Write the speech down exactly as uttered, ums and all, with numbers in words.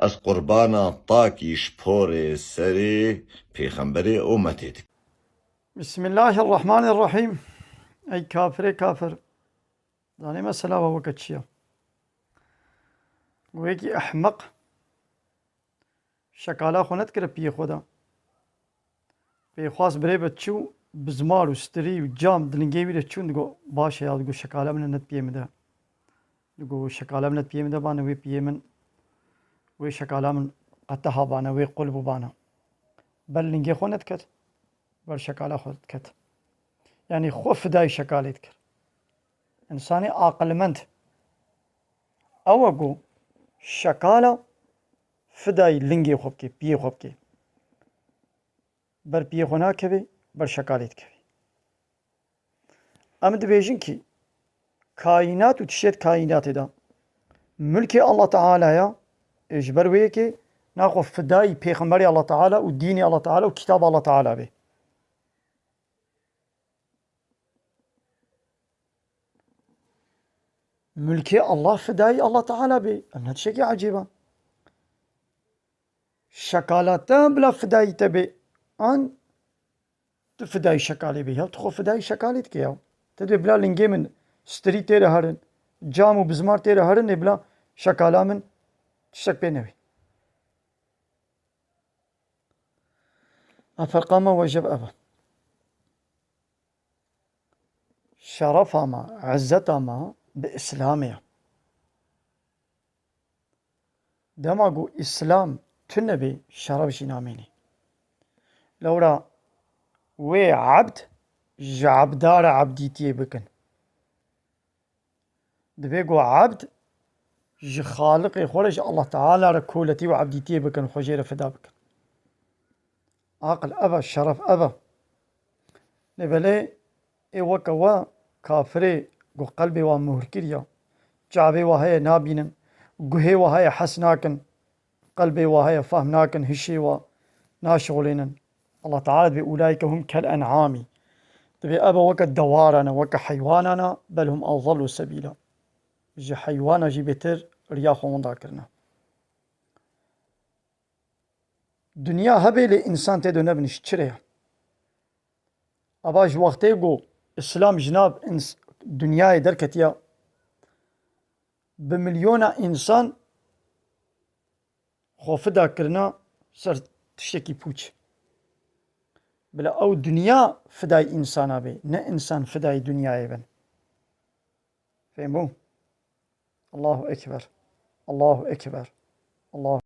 Ez qurbana takî ji porê serê pêxemberê ûmetê dikim. Bismillahirrahmanirrahîm. Ey kafirê kafir. Zanê mesela we weke çi ye? Wekî ehmeq şekala xwe nedikire piyê xwe de. Pê xwast birê be çû bizmar û stirî û cam di lingê wî de çûn digo, baş e ya, digo şekala min net piyê min de. Digo şekala min net piyê min de bane wê piyê min, wê şekala min qeteha bane, wê qul bû bane. Ber lingê xwe nediket, ber şekala xwe diket. Yanî xwe fidayî şekalê dikir. Însanê aqilmend ew e ku şekala fidayî lingê xwe bike, piyê xwe bike. Ber piyê xwe nakeve, ber şekalê dikeve. Em dibêjin kî kaînat û tiştê di kaînatê de milkê Allah Teala ya, ê ji ber wê yekê naxwe fidayî pêxemberê Allah Teala û dînê Allah Teala û kitaba Allah Teala bê. Milkê Allah fidayî Allah Teala bê. Ev ne tiştekî ecêb e. Şekala te bila fidayî te bê. An tu fidayî şekalê bê. Ya tu xwe fidayî şekalê dike ya. Te dibê bila lingê min stirî têre herin, cam û bizmar têre herin, ê bila şekala min tiştek pê newê. A ferqa me we jev ev e. Şerefa me, izzeta me bi Îslamê ye. Dema ku Îslam tune bê, şeref jî namênê. Lewra wê ebd ji ebdara ebdîtiyê bikin. Divê ku ebd ji Xaliqê xwe re, ji Allah Teala re koletî û ebdîtiyê bikin, xwe jê re fida bikin. Aqil ev e, şeref ev e. Lê belê ê weke we kafirê ku qelbê we muhr kiriye, çavê we heye nabînin, guhê we heye hes nakin, qelbê we heye fehm nakin, hişê we naşixulênin. Allah Teala dibê, "Ulaîke hum kel en'amî." Dibê ev weke dewara ne, weke heywana ne, "Bel hum adallu sebîla." Ji heywana jî bêtir riya xwe winda kirine. Dinya hebe lê însan tê de nebin, ji çi rê ye? Ava ji wextê ku Îslam ji nav ins-, dinyayê derketiye, bi milyona însan xwe fida kirina ser tiştekî pûç. Bila ew dinya fidayî însana bê, ne însan fidayî dinyayê bin. Fêm bû? Allahu Ekber. Allahu Ekber. Allahu